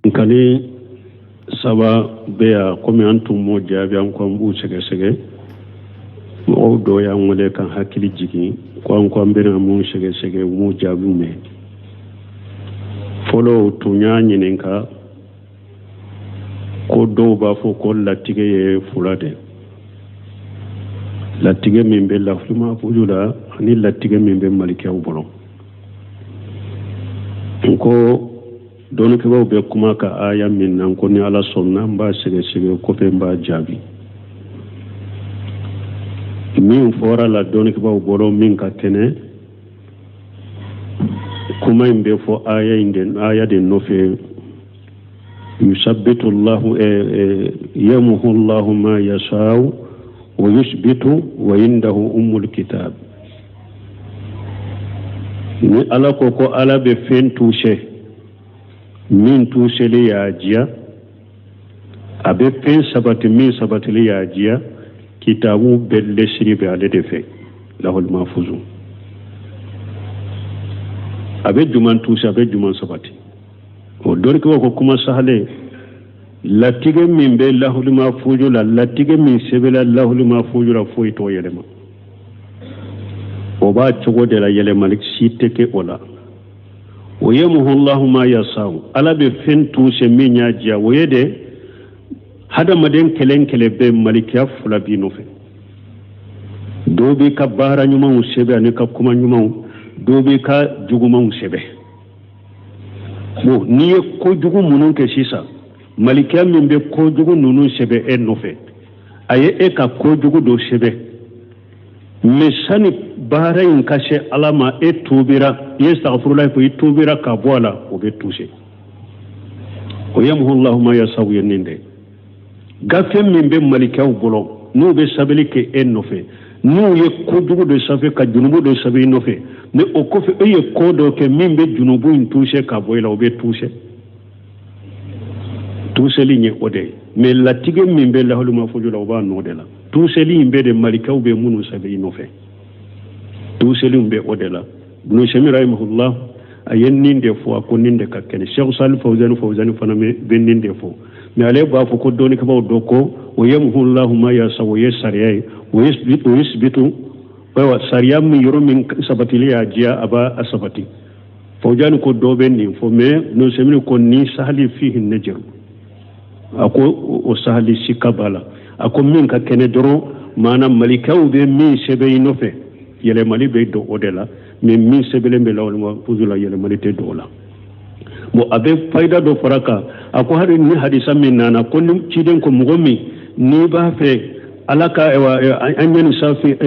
Ɲininkali saba bɛ yan, komi an tun m'o jaabi, an ko an b'u sɛgɛsɛgɛ. Mɔgɔw dɔw y'an wele k'an hakili jigin ko an ko an bɛna mun sɛgɛsɛgɛ, u m'o jaabiw mɛn. Fɔlɔ tun y'a ɲininka ko dɔw b'a fɔ ko latigɛ ye fila de, latigɛ min bɛ lawhul mahfuz la ani latigɛ min bɛ malikɛw bolo. N ko dɔnnikɛbaaw bɛ kuma ka aya min na, ko ni Ala sɔnna, n b'a sɛgɛsɛgɛ, kɔfɛ n b'a jaabi. Min fɔra la dɔnnikɛbaaw bolo, min ka kɛnɛ, kuma in bɛ fɔ aya in de, aya de nɔfɛ: yusabbitu Allahu, yamhu Allahu ma yasha'u wa yusbitu wa indahu ummul kitab. Ni Ala ko ko Ala bɛ fɛn tuuse, min tuuseli y'a diya, a bɛ fɛn sabati, min sabatili y'a diya, kitabu bɛɛ lesiri bɛ ale de fɛ, lahul mahfuzu. A bɛ juman tuuse, a bɛ juman sabati. O dɔnnikɛbaw ko kuma sahalen, latigɛ min bɛ lahul mahfuzu la, latigɛ min sɛbɛnna lahul mahfuzu la, foyi t'o yɛlɛma. O b'a cogo de la, yɛlɛmali si tɛ kɛ o la. O yamhu Allahu ma yasau, Ala bɛ fɛn tuuse min y'a diya. O ye de hadamaden kelen kelen bɛ malikiya fila b'i nɔfɛ. Dɔw b'i ka baara ɲumanw sɛbɛn ani ka kuma ɲumanw, dɔw b'i ka jugumanw sɛbɛn. Bon, n'i ye kojugu minnu kɛ sisan, malikiya min bɛ kojugu ninnu sɛbɛn e nɔfɛ, a ye e ka kojugu dɔ sɛbɛn, mais sani baara in ka se Ala ma, e tuubira, i ye sagafurulayi fɔ, i tuubira ka bɔ a la, o bɛ tuuse. O yamhu Allahu ma yasau ye nin de. Gafe min bɛ malikaw bolo, n'u bɛ sɛbɛnni kɛ e nɔfɛ, n'u ye kojugu dɔ sɛbɛn ka junubu dɔ sɛbɛn i nɔfɛ, mais o kɔfɛ e ye ko dɔ kɛ min bɛ junubu in tuuse ka bɔ i la, o bɛ tuuse. Tuuseli ye o de ye. Mais latigɛ min bɛ lahul mahfuzu la, o b'a nɔ de la. Tuuseli in bɛ de malikaw bɛ minnu sɛbɛn i nɔfɛ, tuuseli in bɛ o de la. Ibn Usaymin rahimahullah, a ye nin de fɔ, a ko nin de ka kɛnɛ. Cheikh Salih Fawzani Fawzani fana bɛ nin de fɔ, mais ale b'a fɔ ko dɔnnikɛbaaw dɔ ko o yamhu Allahu ma yasa, o ye sariya ye, o yusbitu. Ayiwa, sariya min yɔrɔ min sabatili y'a diya, a b'a sabati. Fawzani ko dɔ bɛ nin fɔ, mais Ibn Usaymin ko ni sahali fihi najaru, a ko o sahali sika b'a la. A ko min ka kɛnɛ dɔrɔn, maana malikaw bɛ min sɛbɛn i nɔfɛ, yɛlɛmali bɛ don o de la, mais min sɛbɛnlen bɛ lawhul mahfuzu la, yɛlɛmali tɛ don o la. Bon, a bɛ fayida dɔ fara kan. A ko hali ni hadisa min nana ko ni ciden ko mɔgɔ min n'i b'a fɛ Ala ka an ɲɛ ni sanfɛ,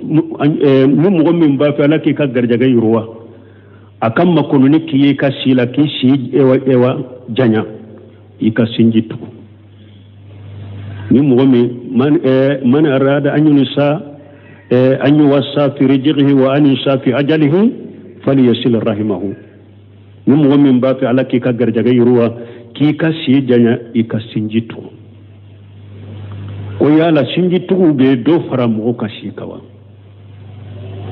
ni mɔgɔ min b'a fɛ Ala k'i ka garijɛgɛ yiriwa, a ka makɔnɔni k'i ye i ka si la, k'i si ewa janya, i ka sinji tugu. Ni mɔgɔ min man arada an yusa an yuwassa fi rizqihi wa an yusa fi ajalihi falyasil rahimahu. Ni mɔgɔ min b'a fɛ Ala k'i ka garijɛgɛ yiriwa, k'i ka si janya, i ka sinji tugu. Ko yala sinji tugu bɛ dɔ fara mɔgɔ ka si kan wa?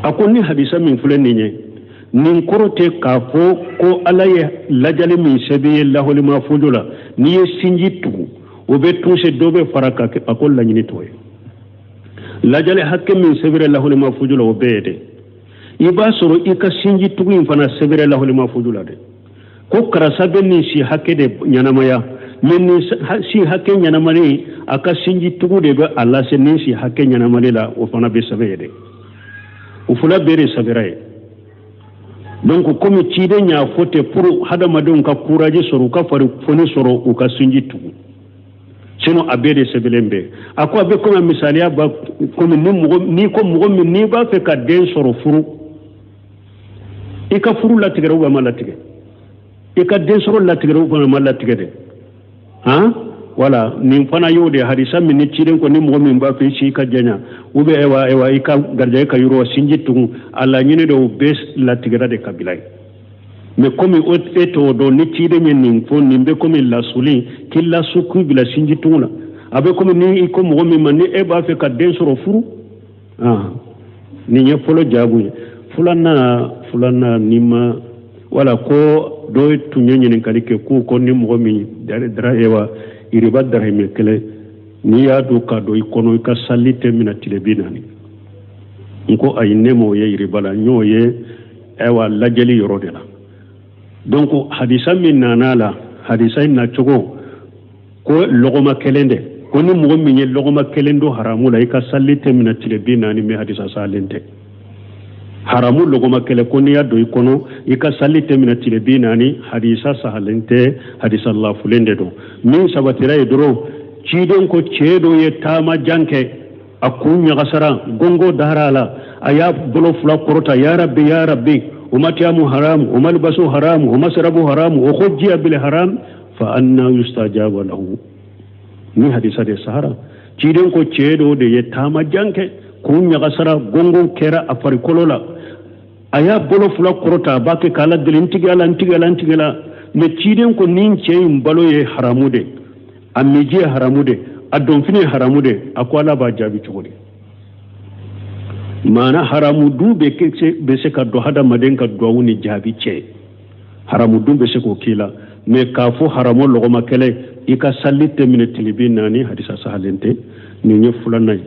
A ko ni hadisa min filɛ nin ye, nin kɔrɔ tɛ k'a fɔ ko Ala ye lajali min sɛbɛn ye lahul mahfuzu la, n'i ye sinji tugu, o bɛ tuuse, dɔ bɛ fara ka kɛ. A ko laɲini t'o ye. Lajali hakɛ min sɛbɛnra lahul mahfuzu la, o bɛɛ ye dɛ. I b'a sɔrɔ i ka sinji tugu in fana sɛbɛnra lahul mahfuzu la dɛ, ko karisa bɛ nin si hakɛ de ɲɛnamaya, mais nin si hakɛ ɲɛnamalen, a ka sinji tugu de bɛ a lase nin si hakɛ ɲɛnamalen la, o fana bɛ sɛbɛn ye dɛ. O fila bɛɛ de sɛbɛnra ye. Donc komi ciden y'a fɔ ten pour hadamadenw ka courage sɔrɔ, u ka fari foni sɔrɔ, u ka sinji tugu, sinon a bɛɛ de sɛbɛnlen bɛ. A ko a bɛ komi misaliya ba komi ni mɔgɔ n'i ko mɔgɔ min n'i b'a fɛ ka den sɔrɔ, furu, i ka furu latigɛra ou ma latigɛ, i ka den sɔrɔ latigɛra ou ma latigɛ dɛ. Han, wala nin fana y'o de hadisa min ni ciden ko ni mɔgɔ min b'a fɛ i si ka janya ou bien ewa i ka garijɛgɛ ka yiriwa, sinji tugun, a laɲini de o bɛɛ latigɛra de ka bila ye. Mais komi e t'o dɔn, ni ciden ye nin fɔ, nin bɛ komi lasuli k'i lasu k'i bila sinji tugun la. A bɛ komi ni i ko mɔgɔ min ma ni e b'a fɛ ka den sɔrɔ, furu. Nin ye fɔlɔ jaabu ye. Filanan ni ma wala ko Dɔ tun ye ɲininkali kɛ k'u ko ni mɔgɔ min dara ewa iriba darahimɛ kelen n'i y'a dun ka don i kɔnɔ, i ka sali tɛ minɛ tile 40. N ko ayi, ne m'o ye iriba la, n y'o ye ayiwa lajɛli yɔrɔ de la. Donc hadisa min nana la, hadisa in nacogo ko lɔgɔma kelen de, ko ni mɔgɔ min ye lɔgɔma kelen dun haramu la, i ka sali tɛ minɛ tile 40. Mais hadisa salen tɛ. Haramu lɔgɔma kelen, ko n'i y'a don i kɔnɔ, i ka sali tɛ minɛ tile 40, hadisa sahalen tɛ, hadisa lafulen de don. Min sabatira ye dɔrɔn, ciden ko cɛ dɔ ye taama jan kɛ, a kun ɲagasara, gongo dara a la, a y'a bolo fila kɔrɔta: ya rabbi, ya rabbi, wa mat'amu haram, wa malbasu haram, wa masrabu haram, wa ghudhiya bil haram, fa anna yustajaba lahu. Ni hadisa de sahara, ciden ko cɛ dɔ de ye taama jan kɛ, kun ɲagasara, gongo kɛra a farikolo la, a y'a bolo fila kɔrɔta, a b'a kɛ k'Ala deli: n tigi Ala, n tigi Ala, n tigi Ala. Mais ciden ko nin cɛ in balo ye haramu de, a miji ye haramu de, a donfini ye haramu de, a ko Ala b'a jaabi cogo di? Maana haramu dun bɛ se ka don hadamaden ka duwawu ni jaabi cɛ, haramu dun bɛ se k'o k'i la. Mais k'a fɔ haramu lɔgɔma kɛlɛ, i ka sali tɛ minɛ tile 40, hadisa sahalen tɛ. Nin ye filanan ye.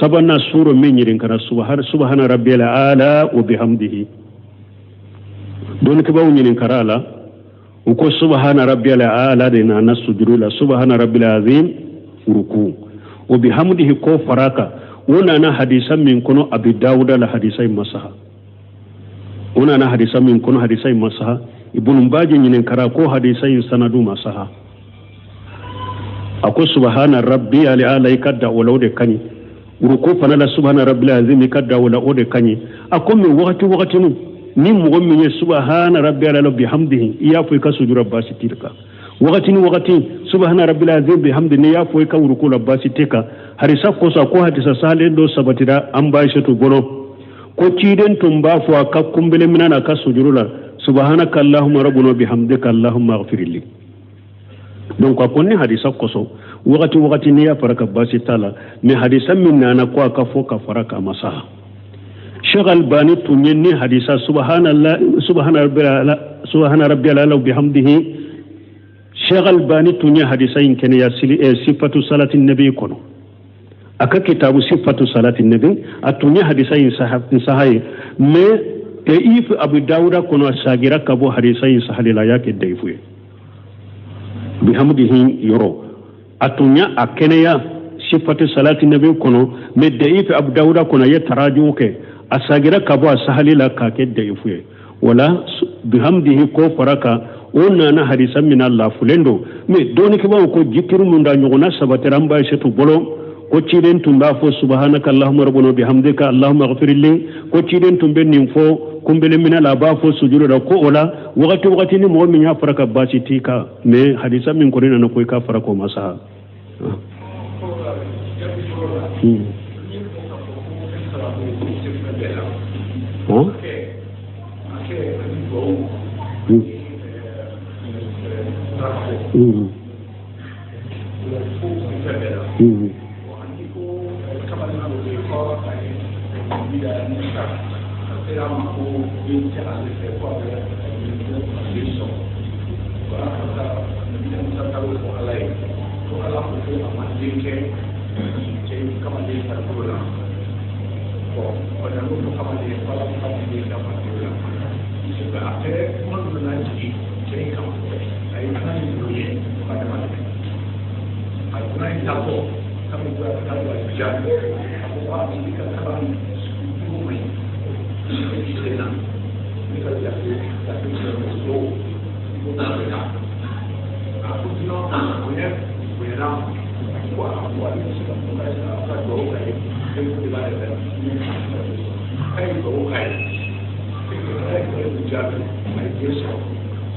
Sabanan, suro min ɲininkara, subhana rabbiyal ala wa bihamdihi, dɔnnikɛbaaw ɲininkara a la, u ko subhana rabbiyal ala de nana sujuru la, subhana rabbil azim ruku, wa bihamdihi ko faraka, o nana hadisa min kɔnɔ Abi Dawuda la, hadisa in masaha. O nana hadisa min kɔnɔ, hadisa in masaha. Ibn Baji ɲininkara ko hadisa in sanadu masaha. A ko subhana rabbi ali ala, i ka da o la, o de ka ɲi. Ruku fana la, subhana rabbil azim, i ka da o la, o de ka ɲi. A ko mais wagati wagatinu ni mɔgɔ min ye subhana rabbi ala bihamdihi, i y'a fɔ i ka sujura, baasi t'i kan. Wagati ni wagati, subhana rabbil azim bihamdi, n'i y'a fɔ i ka ruku la, baasi t'i kan. Hadisa kosɔn, a ko hadisa salen dɔ sabatira an ba Aisatu bolo, ko ciden tun b'a fɔ a ka kunbele minɛ n'a ka sujuru la: subhanaka allahumma rabbuna bihamdika allahumma ighfirli. Donc a ko ni hadisa kosɔn, wagati wagati n'i y'a fara ka, baasi t'a la. Mais hadisa min nana ko a ka fɔ ka fara ka masaha, Sheikh Albani tun ye ni hadisa subhanallah, subhana rabbil ala, subhana rabbil ala bihamdihi, Sheikh Albani tun ye hadisa in kɛnɛya sifatu salati nabi kɔnɔ, a ka kitabu sifatu salati nabi, a tun ye hadisa in saha ye. Mais da'if Abu Dawuda kɔnɔ, a sagira ka bɔ hadisa in sahali la, a y'a kɛ da'ifu ye. Bihamdihi yɔrɔ, a tun y'a a kɛnɛya sifatu salati nabi kɔnɔ, mais da'if Abu Dawuda kɔnɔ, a ye tarajuw kɛ, a sagira ka bɔ a sahali la k'a kɛ da'ifu ye. Wala bihamdihi ko fara kan, o nana hadisa min na, lafulen don. Mais dɔnnikɛbaaw ko jikiru mun da ɲɔgɔnna sabatira an ba Aisatu bolo, ko ciden tun b'a fɔ subhanaka allahumma rabbuna bihamdika allahumma ighfirli, ko ciden tun bɛ nin fɔ kunbele minɛ la, a b'a fɔ sujuru la, ko o la wagati wagati ni mɔgɔ min y'a fara ka, baasi t'i kan. Mais hadisa min kɔni nana ko i k'a fara, k'o ma sa. Hein?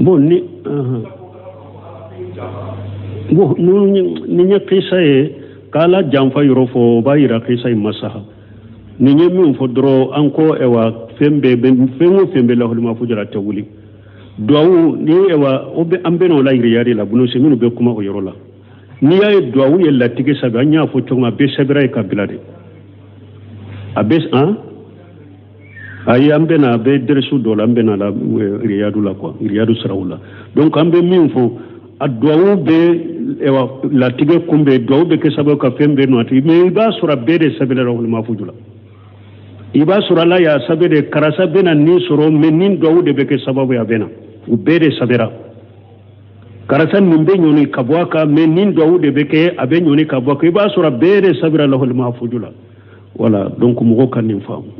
Bon, ni bon ni ye kisa ye k'Ala janfa yɔrɔ fɔ, o b'a yira kisa in masaha. Nin ye min fɔ dɔrɔn, an ko ɛwa fɛn bɛɛ bɛ, fɛn o fɛn bɛ lahulima fujara tɛ wuli duwawu ni ɛwa o bɛ an bɛ n'o la yiriyari la bunusi minnu bɛ kuma o yɔrɔ la. N'i y'a ye duwawu ye latigɛ sabu an y'a fɔ cogo min, a bɛɛ sɛbɛra ye ka bila de, a bɛ an Ayi, an bɛna a bɛ dɛrɛsu dɔ la, an bɛna la riyadu la quoi, riyadu siraw la. Donc an bɛ min fɔ, a duwawu bɛ latigɛ kunbɛn, duwawu bɛ kɛ sababu ka fɛn bɛɛ nɔ, mais i b'a sɔrɔ a bɛɛ de sɛbɛnna lawhul mahfuz la. I b'a sɔrɔ Ala y'a sɛbɛn de, karisa bɛna nin sɔrɔ, mais nin duwawu de bɛ kɛ sababu ye a bɛ na. U bɛɛ de sɛbɛnna. Karisa nin bɛ ɲɔni ka bɔ a kan, mais nin duwawu de bɛ kɛ a bɛ ɲɔni ka bɔ a kan. I b'a sɔrɔ a bɛɛ de sɛbɛnna lawhul mahfuz la. Voilà, donc mɔgɔw ka nin faamu.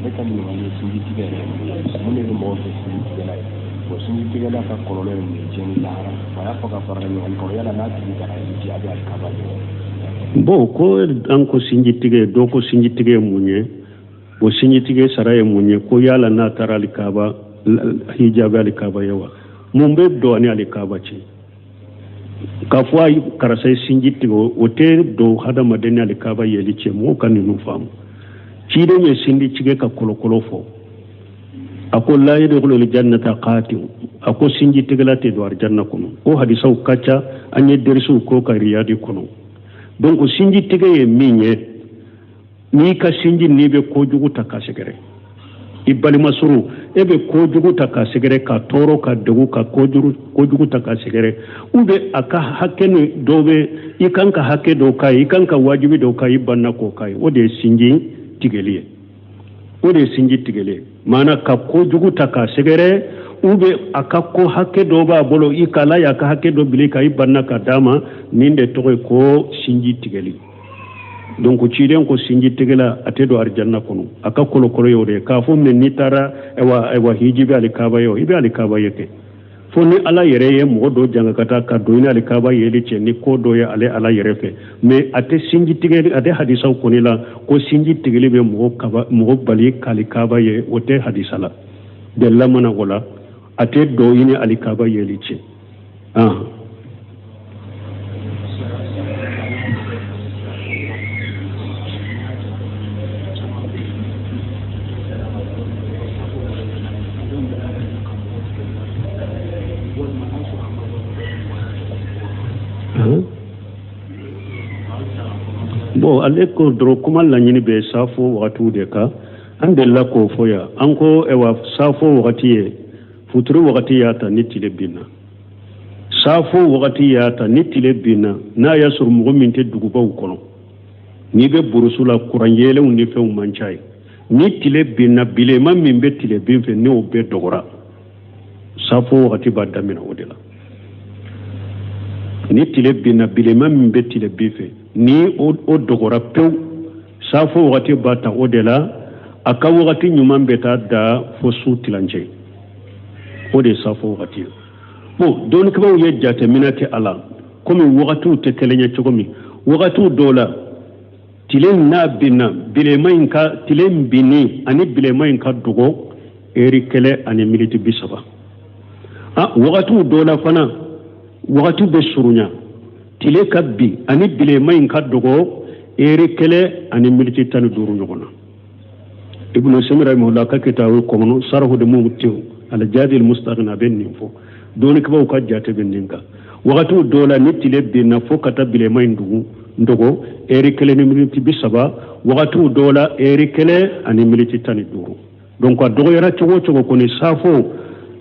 Ne ka ɲininkali ye sinjitigɛ yɛrɛ ye mun ye? Mun de bɛ mɔgɔ kɛ sinjitigɛla ye? Bon, sinjitigɛla ka kɔlɔlɔ ye mun ye diɲɛ ni lahara? A y'a fɔ ka fara ɲininkali kɔnɔ, yala n'a tigi taara hiji, a bɛ alikaba ye? Bon, ko an ko sinjitigɛ, dɔw ko sinjitigɛ ye mun ye? O sinjitigɛ sara ye mun ye? Ko yala n'a taara alikaba hiji, a bɛ alikaba ye wa? Mun bɛ don ani alikaba cɛ? K'a fɔ a karisa ye sinji tigɛ, o tɛ don hadamaden ni alikaba yeli cɛ. Mɔgɔw ka ninnu faamu. Ciden ye sinji tigɛ ka kɔlɔkɔlɔ fɔ, a ko la yadkhulul jannata qatiu, a ko sinji tigɛla tɛ don arijanna kɔnɔ. O hadisaw ka ca, an ye derisiw k'o kan riyadi kɔnɔ. Donc sinji tigɛ ye min ye, n'i ka sinji, n'i bɛ kojugu ta k'a sɛgɛrɛ i balima suru, e bɛ kojugu ta k'a sɛgɛrɛ, ka tɔɔrɔ, ka degun, ka kojugu ta k'a sɛgɛrɛ, ou bien a ka hakɛ ni dɔw bɛ, i kan ka hakɛ dɔw k'a ye, i kan ka wajibi dɔw k'a ye, i banna k'o k'a ye, o de ye sinji tigɛli ye. O de ye sinji tigɛli ye, maana ka kojugu ta k'a sɛgɛrɛ, ou bien a ka ko hakɛ dɔ b'a bolo, i k'ala y'a ka hakɛ dɔ bila i kan, i banna ka d'a ma, nin de tɔgɔ ye ko sinji tigɛli. Donc ciden ko sinji tigɛla a tɛ don arijanna kɔnɔ. A ka kolokolo ye o de ye, k'a fɔ mais n'i taara ayiwa hiji bɛ alikaba ye, o i bɛ alikaba ye kɛ, fo ni Ala yɛrɛ ye mɔgɔ dɔ janga ka taa ka don i ni alikaba yeli cɛ, ni ko dɔ ye ale Ala yɛrɛ fɛ. Mais a tɛ sinji tigɛ, a tɛ hadisaw kɔni la ko sinji tigɛli bɛ mɔgɔ kaba mɔgɔ bali k'alikaba ye, o tɛ hadisa la. Delila mana o la, a tɛ don i ni alikaba yeli cɛ. Bon, ale ko dɔrɔn kuma laɲini bɛ safo wagatiw de kan. An delila k'o fɔ yan, an ko ayiwa safo wagati ye futuri wagati y'a ta ni tile binna, safo wagati y'a ta ni tile binna, n'a y'a sɔrɔ mɔgɔ min tɛ dugubaw kɔnɔ, n'i bɛ burusu la, kuran yeelenw ni fɛnw man ca ye, ni tile binna, bilenman min bɛ tile bin fɛ, n'o bɛɛ dɔgɔra, safo wagati b'a daminɛ o de la. Ni tile binna, bilenman min bɛ tile bin fɛ, ni o dɔgɔra pewu, safo wagati b'a ta o de la. A ka wagati ɲuman bɛ taa da fo su tilancɛ, o de ye safo wagati ye. Bon, dɔnnikɛbaaw ye jateminɛ kɛ a la, komi wagatiw tɛ kelen ye cogo min, wagatiw dɔw la tile n'a binna, bilenman in ka tile binni ani bilenman in ka dɔgɔ eri 1 ani miniti 30. A wagatiw dɔw la fana wagati bɛ surunya, tile ka bin ani bilenman in ka dɔgɔ eri 1 ani miniti 15 ɲɔgɔn na. Ibn Usaymin rahimahullah ka kitabu kɔnɔ, Sharhu de Mumtiu ala Jadi al-Mustaghni, a bɛ nin fɔ. Dɔnnikɛbaaw ka jate bɛ nin kan. Wagatiw dɔw la ni tile binna fo ka taa bilenman in dugu dɔgɔ eri 1 ni miniti 30, wagatiw dɔw la eri 1 ani miniti 15. Donc a dɔgɔyara cogo o cogo kɔni, safo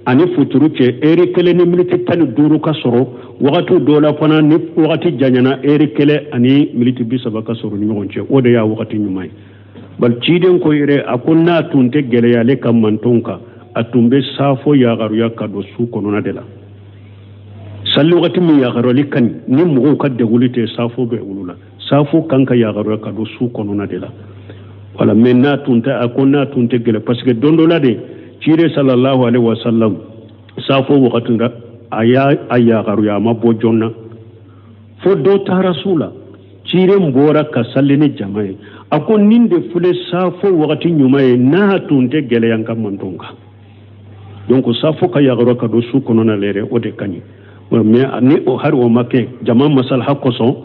ani futuru cɛ eri 1 ni miniti 15 ka sɔrɔ, wagatiw dɔw la fana ni wagati janyana eri 1 ani miniti 30 ka sɔrɔ ni ɲɔgɔn cɛ, o de y'a wagati ɲuman ye. Bari ciden ko yɛrɛ, a ko n'a tun tɛ gɛlɛya ale ka mantɔnw kan, a tun bɛ safo yagaruya ka don su kɔnɔna de la. Sali wagati min yagaruyali ka ɲi ni mɔgɔw ka deguli tɛ, safo bɛ olu la, safo kan ka yagaruya ka don su kɔnɔna de la. Wala, mais n'a tun tɛ, a ko n'a tun tɛ gɛlɛ, parce que don dɔ la de ciden sallallahu alaihi wasallam safo wagati la a y'a a yagaruya, a ma bɔ joona fo dɔ taara su la, ciden bɔra ka sali ni jama ye, a ko nin de filɛ safo wagati ɲuman ye, n'a tun tɛ gɛlɛya n ka mantɔn kan. Donc safo ka yagaruya ka don su kɔnɔna la yɛrɛ, o de ka ɲi. Mais ni o hari o ma kɛ jama masalaha kosɔn,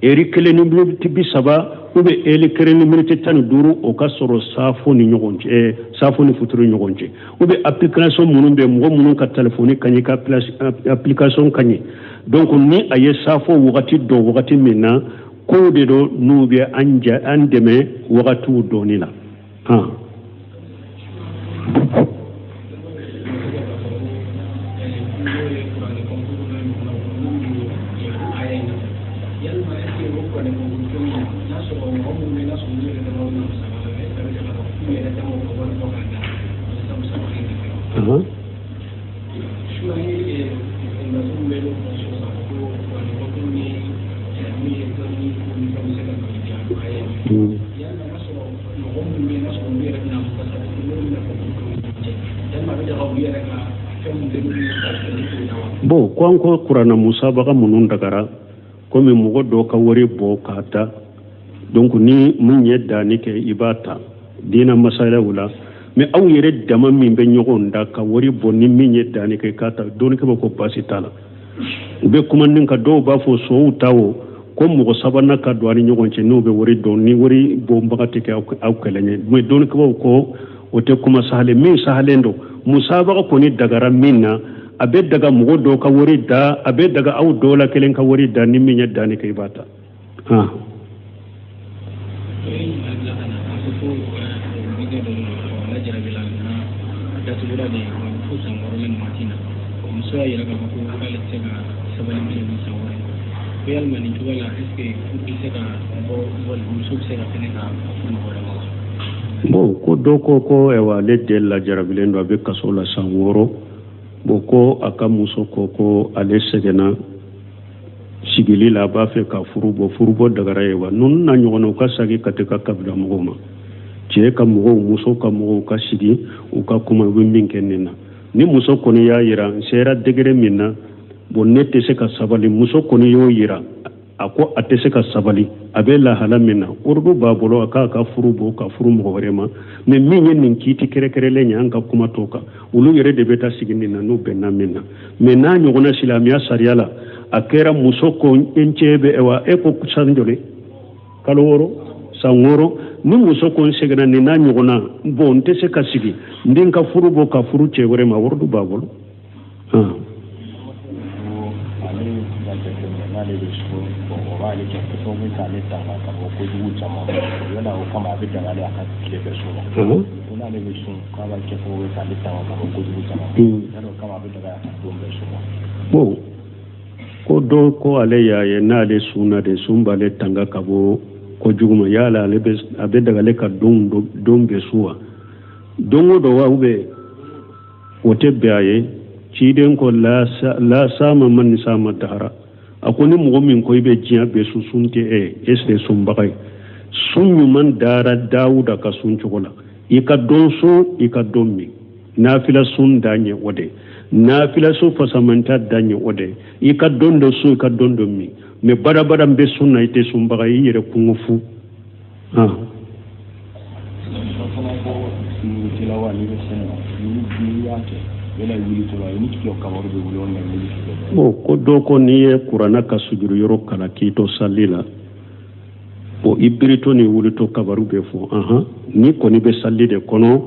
eri 1 ni miniti 30 ou bien eri 1 ni miniti 15, o ka sɔrɔ safo ni ɲɔgɔn cɛ, safo ni futuru ɲɔgɔn cɛ. Ou bien application minnu bɛ mɔgɔ minnu ka telefɔni ka ɲi, ka application ka ɲi, donc ni a ye safo wagati dɔn wagati min na, Kow de don n'u bɛ an ja an dɛmɛ wagatiw dɔnni la. Han Bon, ko an ko kuranna musabaga minnu dagara, komi mɔgɔ dɔ ka wari bɔ k'a ta, donc ni mun ye danni kɛ, i b'a ta diina masalaw la. Mais aw yɛrɛ dama min bɛ ɲɔgɔn da ka wari bɔ, ni min ye danni kɛ k'a ta, dɔnnikɛbaw ko baasi t'a la. U bɛ kuma nin kan, dɔw b'a fɔ sow ta o ko mɔgɔ sabanan ka don a ni ɲɔgɔn cɛ n'u bɛ wari dɔn, ni wari bɔnbaga tɛ kɛ aw kelen ye. Mais dɔnnikɛbaw ko o tɛ kuma sahalen min sahalen don. Musabaga kɔni dagara min na, a bɛ daga mɔgɔ dɔw ka wari da, a bɛ daga aw dɔw la kelen ka wari da, ni min ye danni kɛ, i b'a ta. Han muso y'a yira k'a fɔ ko k'ale tɛ se ka sabali bilen ni san wɛrɛ ko yalima nin cogo la, est ce que furu bɛ se ka bɔ wali muso bɛ se ka fɛnɛ ka furu mɔgɔ wɛrɛ ma wa? Bon, ko dɔ ko ko ayiwa, ale den lajarabilen don, a bɛ kaso la san 6. Bon, ko a ka muso ko ko ale sɛgɛnna sigili la, a b'a fɛ ka furu bɔ. Furu bɔ dagara ye wa? Ninnu na ɲɔgɔn na, u ka sagi ka tɛ ka kabila mɔgɔw ma, cɛ ka mɔgɔw, muso ka mɔgɔw ka sigi, u ka kuma, u bɛ min kɛ nin na. Ni muso kɔni y'a yira n sera degré min na, bon, ne tɛ se ka sabali, muso kɔni y'o yira, a ko a tɛ se ka sabali, a bɛ lahala min na, ordre b'a bolo a k'a ka furu bɔ ka furu mɔgɔ wɛrɛ ma. Mais min ye nin kiiti kɛrɛkɛrɛlen ye, an ka kuma t'o kan, olu yɛrɛ de bɛ taa sigi nin na n'u bɛnna min na. Mais n'a ɲɔgɔnna silamɛya sariya la, a kɛra muso ko n cɛ bɛ wa e ko san joli, kalo 6, san 6, ni muso ko n seginna nin n'a ɲɔgɔnna, bon, n tɛ se ka sigi, n den ka furu bɔ ka furu cɛ wɛrɛ ma, ordre b'a bolo. Ale y'a jateminɛ n'ale bɛ sun, o b'ale kɛ sababu ye k'ale tanga ka bɔ kojugu caman ma. Yala o kama a bɛ daga ale a ka tile bɛɛ sun wa? Ko n'ale bɛ sun, k'a b'a kɛ sababu ye k'ale tanga ka bɔ kojugu caman ma, yala o kama a bɛ daga a ka don bɛɛ sun wa? Bon, ko dɔ ko ale y'a ye n'ale sunna de, sun b'ale tanga ka bɔ kojugu ma, yala ale bɛ a bɛ daga ale ka don don bɛɛ sun wa? Don o don wa, ou bien o tɛ bɛn a ye. Ciden ko la sama man sama dahara, a ko ni mɔgɔ min ko i bɛ diɲɛ bɛɛ sun, sun tɛ e ye, e sire sunbaga ye. Sun ɲuman dara Dawuda ka sun cogo la, i ka don sun, i ka don min, nafila sun dan ye o de, nafila sun fasamanta dan ye o de, i ka don dɔ sun, i ka don dɔ min. Mais badabada n bɛ sun na, i tɛ sunbaga ye, i yɛrɛ kungo fu. Dɔ fana ko tilawa n'i bɛ seli na, n'i y'a kɛ yala wuli tɔ la, i ni k'i kabaru bɛ wuli walima wuli k'i. Bon, ko dɔ ko n'i ye kuranna ka sujuru yɔrɔ kalan k'i to sali la, bon, i biritɔ ni wulitɔ kabaru bɛ fɔ. Ahan, n'i kɔni bɛ sali de kɔnɔ,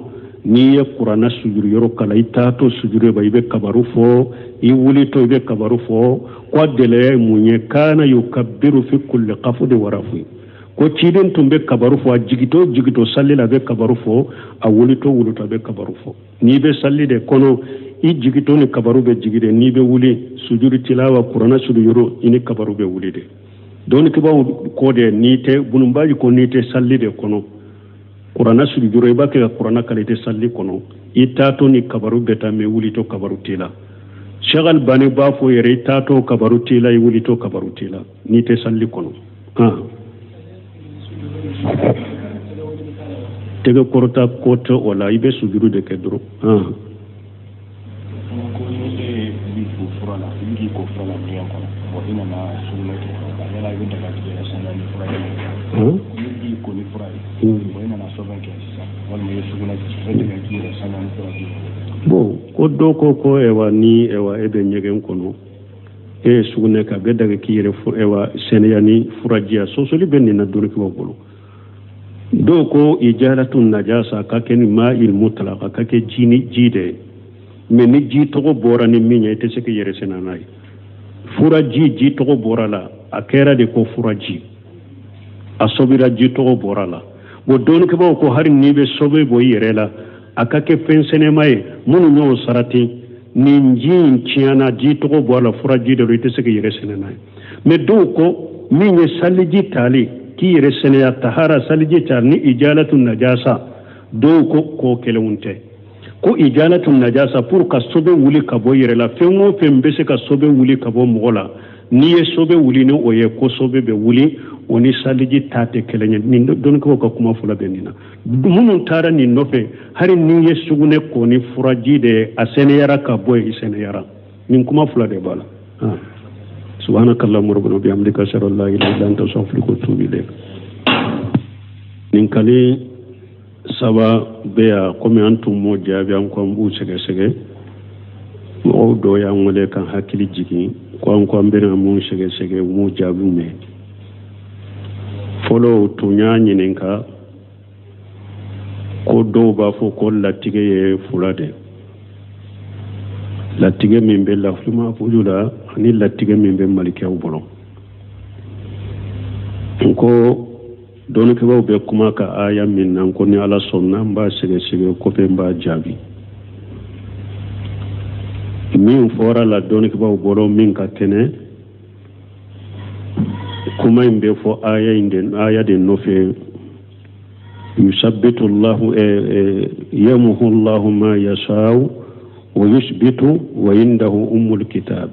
n'i ye kuranna sujuru yɔrɔ kalan, i taatɔ sujuru ba, i bɛ kabaru fɔ, i wulitɔ i bɛ kabaru fɔ. Ko a gɛlɛya ye mun ye? Kana yukabbiru fi kulli qafdi wa rafi, ko ciden tun bɛ kabaru fɔ a jigitɔ jigitɔ sali la, a bɛ kabaru fɔ, a wulitɔ wulitɔ a bɛ kabaru fɔ. N'i bɛ sali de kɔnɔ, i jigitɔ ni kabaru bɛ jigi de, n'i bɛ wuli sujuru tilawa kuranna sujuru yɔrɔ, i ni kabaru bɛ wuli de. Dɔnnikɛbaaw ko de n'i tɛ bununbaji ko n'i tɛ sali de kɔnɔ, kuranna sujuru i b'a kɛ ka kuranna kalan, i tɛ sali kɔnɔ, i taatɔ ni kabaru bɛ taa, mais wulitɔ kabaru t'i la. Cheikh Albani b'a fɔ yɛrɛ, i taatɔ kabaru t'i la, i wulitɔ kabaru t'i la n'i tɛ sali kɔnɔ. Tɛgɛ kɔrɔta ko tɛ o la, i bɛ sujuru de kɛ dɔrɔn. Ko ni e b'i ko fura la, i bɛ k'i ko fura la ɲɛgɛn kɔnɔ, bon, i nana sugunɛ kɛ, yala i bɛ daga k'i yɛrɛ sanuya ni fura ye? N'i b'i ko ni fura ye, bon, i nana sɛbɛn kɛ sisan, walima i ye sugunɛ kɛ, i bɛ daga k'i yɛrɛ sanuya ni fura ye? Bon, ko dɔ ko ko ɛwa, ni ɛwa e bɛ ɲɛgɛn kɔnɔ, e ye sugunɛ kɛ, a bɛ daga k'i yɛrɛ ɛwa sɛnɛya ni furajiya. Sɔsɔli bɛ nin na dɔnnikɛbaw bolo. Dɔw ko ijalatu najasa ka kɛ ni ma il mutlaq, ka kɛ ji ni ji de ye. Mais ni ji tɔgɔ bɔra ni min ye, i tɛ se k'i yɛrɛ sɛnɛ n'a ye. Furaji, ji tɔgɔ bɔra la, a kɛra de ko furaji. A sobira, ji tɔgɔ bɔra la. Bon, dɔnnikɛbaaw ko hali n'i bɛ sobe bɔ i yɛrɛ la, a ka kɛ fɛn sɛnɛma ye minnu y'o sarati. Nin ji in tiɲɛna, ji tɔgɔ bɔ a la, furaji de don, i tɛ se k'i yɛrɛ sɛnɛ n'a ye. Mais dɔw ko min ye saliji tali k'i yɛrɛ sɛnɛya, tahara saliji ta ni ijalatu najasa, dɔw ko ko kelenw tɛ. Ko ijalatu najasa, pour ka sobe wuli ka bɔ yɛrɛ la, fɛn o fɛn bɛ se ka sobe wuli ka bɔ mɔgɔ la, n'i ye sobe wuli ni o ye, ko sobe bɛ wuli, o ni saliji ta tɛ kelen ye. Nin dɔnnikɛbaw ka kuma fɔlɔ bɛ nin na. Minnu taara nin nɔfɛ, hali n'i ye sugunɛ ko ni furaji de ye, a sɛnɛyara ka bɔ yen, i sɛnɛyara. Nin kuma fila de b'a la. Subhanaka allahumma rabbana wa bihamdika, ashhadu an la ilaha illa anta, astaghfiruka wa atubu ilayk. Nin kali saba bɛ yan, komi an tun m'o jaabi, an ko an b'u sɛgɛsɛgɛ. Mɔgɔw dɔw y'an wele k'an hakili jigin ko an ko an bɛna mun sɛgɛsɛgɛ, u m'o jaabiw mɛn. Fɔlɔ tun y'a ɲininka ko dɔw b'a fɔ ko latigɛ ye fula de, latigɛ min bɛ lafilimafuju la ani latigɛ min bɛ malikɛw bolo. N ko dɔnnikɛbaaw bɛ kuma ka aya min na, ko ni Ala sɔnna, n b'a sɛgɛsɛgɛ kɔfɛ, n b'a jaabi. Min fɔra la dɔnnikɛbaaw bolo, min ka kɛnɛ, kuma in bɛ fɔ aya in de, aya de nɔfɛ: yusabbitu Allahu, yamhu Allahu ma yasha'u wa yusbitu wa indahu ummul kitab.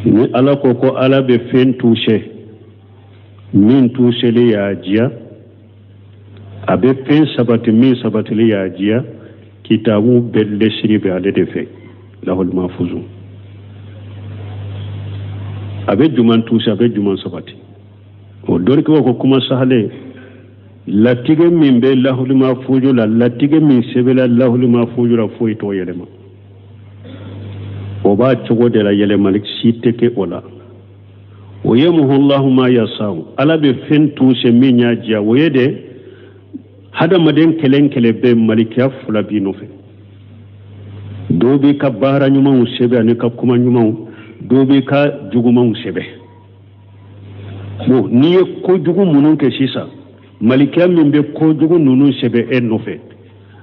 Ni Ala ko ko Ala bɛ fɛn tuuse, min tuuseli y'a diya, a bɛ fɛn sabati, min sabatili y'a diya, kitabu bɛɛ lesiri bɛ ale de fɛ, lahul mahfuzu. A bɛ juman tuuse, a bɛ juman sabati. O dɔnnikɛbaw ko kuma sahalen, latigɛ min bɛ lahul mahfuzu la, latigɛ min sɛbɛnna lahul mahfuzu la, foyi t'o yɛlɛma. O b'a cogo de la, yɛlɛmali si tɛ kɛ o la. O yamhu Allahu ma yasau, Ala bɛ fɛn tuuse min y'a diya. O ye de hadamaden kelen kelen bɛ malikiya fila b'i nɔfɛ. Dɔw b'i ka baara ɲumanw sɛbɛn ani ka kuma ɲumanw, dɔw b'i ka jugumanw sɛbɛn. Bon, n'i ye kojugu minnu kɛ sisan, malikiya min bɛ kojugu ninnu sɛbɛn e nɔfɛ,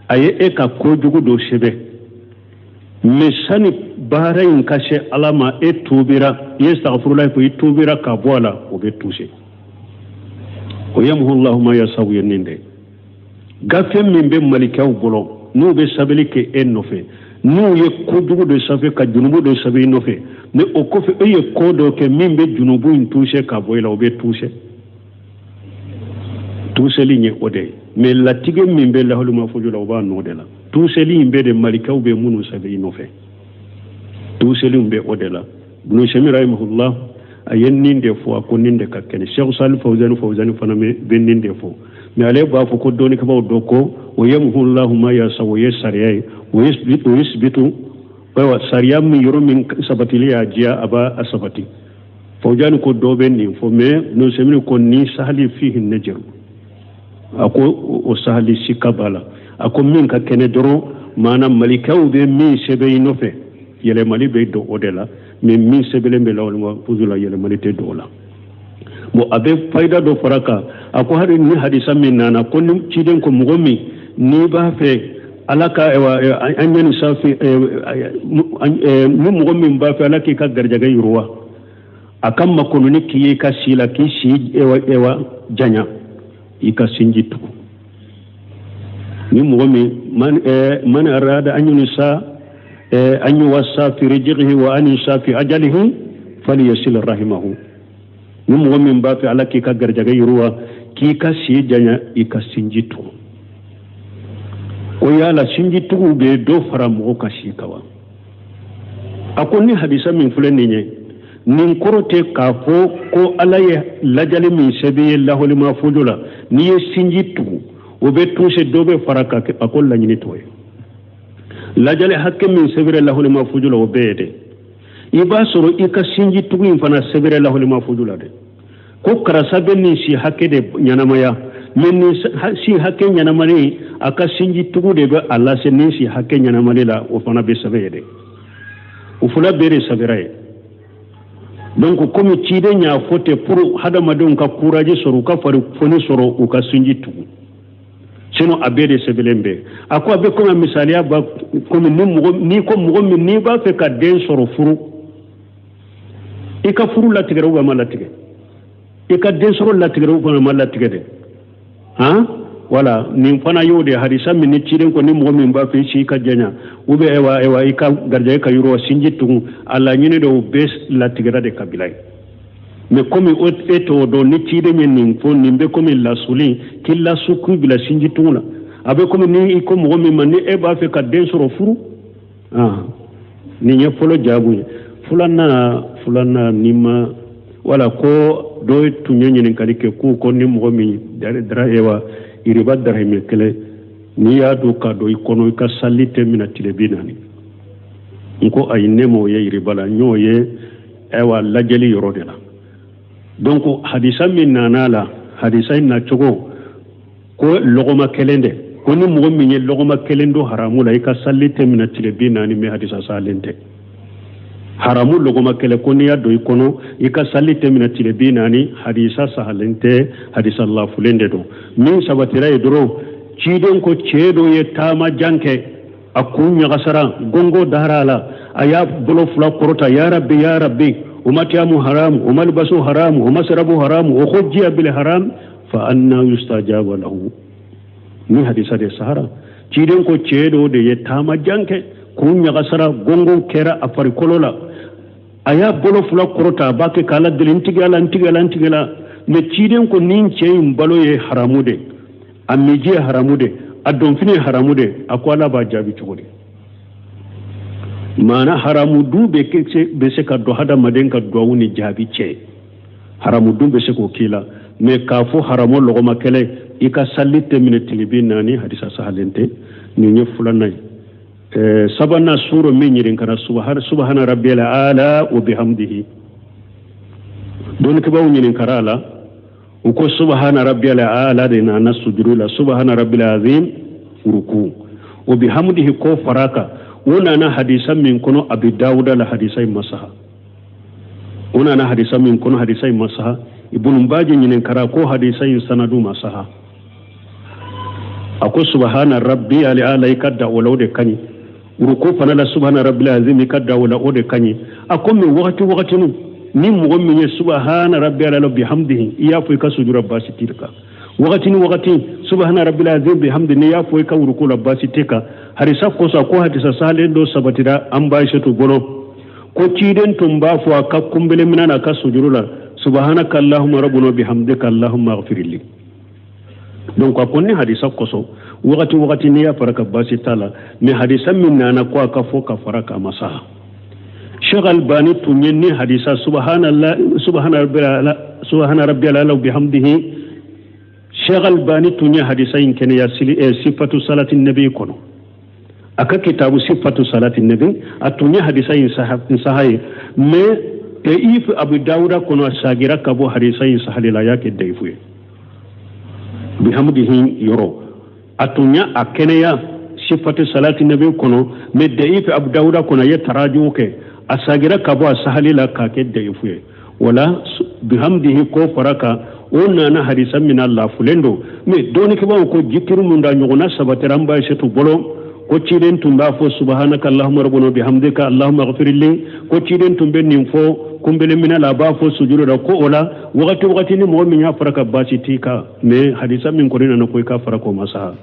a ye e ka kojugu dɔ sɛbɛn. Mais sani baara in ka se Ala ma, e tuubira, i ye sagafurulayi fɔ, i tuubira ka bɔ a la, o bɛ tuuse. O yamhu Allahu ma yasawu ye nin de. Gafe min bɛ malikaw bolo, n'u bɛ sɛbɛnni kɛ e nɔfɛ, n'u ye kojugu dɔ sɛbɛn ka junubu dɔ sɛbɛn i nɔfɛ, mais o kɔfɛ e ye ko dɔ kɛ min bɛ junubu in tuuse ka bɔ i la, o bɛ tuuse. Tuuseli ye o de ye. Mais latigɛ min bɛ lahul mahfuzu la, o b'a nɔ de la. Tuuseli in bɛ de malikaw bɛ minnu sɛbɛn i nɔfɛ, tuuseli in bɛ o de la. Ibn Sami rahimahullah, a ye nin de fɔ, a ko nin de ka kɛnɛ. Cheikh Salih Fawzani Fawzani fana bɛ nin de fɔ. Mais ale b'a fɔ ko dɔnnikɛbaaw dɔ ko o yamhu Allahu ma yasa, o ye sariya ye, o ye sibitu. Ayiwa, sariya min yɔrɔ min sabatili y'a diya, a b'a sabati. Fawzani ko dɔ bɛ nin fɔ, mais Ibn Sami ko ni sahali fihi najaru, a ko o sahali sika b'a la. A ko min ka kɛnɛ dɔrɔn, maana malikaw bɛ min sɛbɛn i nɔfɛ, yɛlɛmali bɛ don o de la. Mais min sɛbɛnlen bɛ lawale mahfuzu la, yɛlɛmali tɛ don o la. Bon, a bɛ fayida dɔ fara kan. A ko hali ni hadisa min nana ko ni ciden ko mɔgɔ min n'i b'a fɛ Ala ka an ɲɛ ni sanfɛ, ni mɔgɔ min b'a fɛ Ala k'i ka garijɛgɛ yiriwa, a ka makɔnɔni k'i ye i ka si la, k'i si ewa janya, i ka sinji tugu. Ni mɔgɔ min man arada an yusa an yuwassa fi rizqihi wa an yusa fi ajalihi falyasil rahimahu. Ni mɔgɔ min b'a fɛ Ala k'i ka garijɛgɛ yiriwa, k'i ka si janya, i ka sinji tugu. Ko yala sinji tugu bɛ dɔ fara mɔgɔ ka si kan wa? A ko ni hadisa min filɛ nin ye, nin kɔrɔ tɛ k'a fɔ ko Ala ye lajali min sɛbɛn ye lahul mahfuzu la, n'i ye sinji tugu o bɛ tuuse, dɔ bɛ fara ka kɛ. A ko laɲini t'o ye. Lajali hakɛ min sɛbɛnna lahul mahfuzu la, o bɛɛ ye dɛ. I b'a sɔrɔ i ka sinji tugu in fana sɛbɛnna lahul mahfuzu la dɛ, ko karisa bɛ nin si hakɛ de ɲɛnamaya, mais nin si hakɛ ɲɛnamalen, a ka sinji tugu de bɛ a lase nin si hakɛ ɲɛnamalen la, o fana bɛ sɛbɛn ye dɛ. O fana bɛɛ de sɛbɛnna ye. Donc komi ciden y'a fɔ ten pour hadamadenw ka courage sɔrɔ, u ka fari foni sɔrɔ, u ka sinji tugu. Sinon a bɛɛ de sɛbɛnlen bɛ. A ko a bɛ komi misaliya ba komi ni mɔgɔ n'i ko mɔgɔ min n'i b'a fɛ ka den sɔrɔ, furu. I ka furu latigɛra ou ma latigɛ? I ka den sɔrɔ latigɛra ou ma latigɛ dɛ? Han, wala nin fana y'o de hadisa min ni ciden ko ni mɔgɔ min b'a fɛ i si ka janya ou bien ewa i ka garijɛgɛ ka yiriwa, sinji tugun. A laɲini de, o bɛɛ latigɛra de kabila ye. Mais komi e t'o dɔn, ni ciden ye nin fɔ, nin bɛ komi lasuli k'i lasu k'i bila sinji tugun la. A bɛ komi ni i ko mɔgɔ min ma ni e b'a fɛ ka den sɔrɔ, furu. Nin ye fɔlɔ jaabu ye. Filanan ni ma wala ko dɔ tun ye ɲininkali kɛ k'u ko ni mɔgɔ min dara ewa iriba darahimɛ kelen n'i y'a don ka don i kɔnɔ, i ka sali tɛ minɛ tile 40. N ko ayi, ne m'o ye iriba la, n y'o ye ayiwa lajɛli yɔrɔ de la. Donc hadisa min nana la, hadisa in nacogo ko lɔgɔma kelen de ko ni mɔgɔ min ye lɔgɔma kelen don haramu la, i ka sali tɛ minɛ tile 40. Mais hadisa salen tɛ. Haramu lɔgɔma kelen ko n'i y'a don i kɔnɔ, i ka sali tɛ minɛ tile 40, hadisa sahalen tɛ, hadisa lafulen de don. Min sabatira ye dɔrɔn, ciden ko cɛ dɔ ye taama jan kɛ, a kun ɲagasara, gongo dara a la, a y'a bolo fila kɔrɔta: ya rabbi, ya rabbi, o matiyamu haramu, o malibasu haramu, o masarabu haramu, o hujjiya bil haram, fa anna yustajaba lahu. Ni hadisa de sahara. Ciden ko cɛ dɔ de ye taama jan kɛ, kun ɲagasara, gongo kɛra a farikolo la, a y'a bolo fila kɔrɔta, a b'a kɛ k'ala deli: n tigi ala, n tigi ala, n tigi ala. Mais ciden ko nin cɛ in balo ye haramu de, a miji ye haramu de, a donfini ye haramu de, a ko ala b'a jaabi cogo di? Maana haramu dun bɛ se ka don hadamaden ka duwawu ni jaabi cɛ, haramu dun bɛ se k'o k'i la. Mais k'a fɔ haramu lɔgɔma kɛlɛ i ka sali tɛ minɛ tile 40, hadisa sahalen tɛ. Nin ye filanan ye. Sabanan, suro min ɲininkara, subhana rabbiyal ala wa bihamdihi. Dɔnnikɛbaaw ɲininkara a la, u ko subhana rabbiyal ala de nana sujuru la, subhana rabbil azim ruku, wa bihamdihi ko faraka. O nana hadisa min kɔnɔ Abi Dawuda la, hadisa in masaha. O nana hadisa min kɔnɔ, hadisa in masaha. Ibn Baji ɲininkara ko hadisa in sanadu masaha. A ko subhana rabbi ali ala, i ka da o la, o de ka ɲi. Ruku fana la, subhana rabbil azim, i ka da o la, o de ka ɲi. A ko mais wagati wagatinu ni mɔgɔ min ye subhana rabbi ala bihamdihi, i y'a fɔ i ka sujura, baasi t'i kan. Wagati ni wagati, subhana rabbil azim bihamdi, n'i y'a fɔ i ka ruku la, baasi t'i kan. Hadisa kosɔn, ko hadisa salen dɔ sabatira an ba Aisatu bolo ko ciden tun b'a fɔ a ka kunbele minɛ n'a ka sujuru la: subhanaka allahumma rabbuna bihamdika allahumma ighfirli. Donc a ko ni hadisa kosɔn, wagati wagati n'i y'a fara ka, baasi t'a la. Mais hadisa min nana ko a ka fɔ ka fara ka masaha, Sheikh Albani tun ye ni hadisa subhanallah subhana rabbiyal ala bihamdihi, Sheikh Albani tun ye hadisa in kɛnɛya sifatu salati nabi kɔnɔ, a ka kitabu sifatu salati nabi, a tun ye hadisa in saha ye. Mais Taif Abu Dawuda kɔnɔ, a sagira ka bɔ hadisa in sahali la, a y'a kɛ dayifu ye. Bihamdihi yɔrɔ, a tun ye a kɛnɛya sifatu salati nabi kɔnɔ, mais Daif Abu Dawuda kɔnɔ, a ye tarajuw kɛ, a sagira ka bɔ a sahali la k'a kɛ dayifu ye. Wala bihamdihi ko fara kan, o nana hadisa min na, lafulen don. Mais dɔnnikɛbaaw ko jikiru mun da ɲɔgɔnna sabatira an ba Aisatu bolo ko ciden tun b'a fɔ subhanaka allahumma rabbuna bihamdika allahumma ighfirli, ko ciden tun bɛ nin fɔ kunbele minɛ la, a b'a fɔ sujuru la. Ko o la wagati wagati ni mɔgɔ min y'a fara ka, baasi t'i kan. Mais hadisa min kɔni nana ko i ka fara k'o ma saha.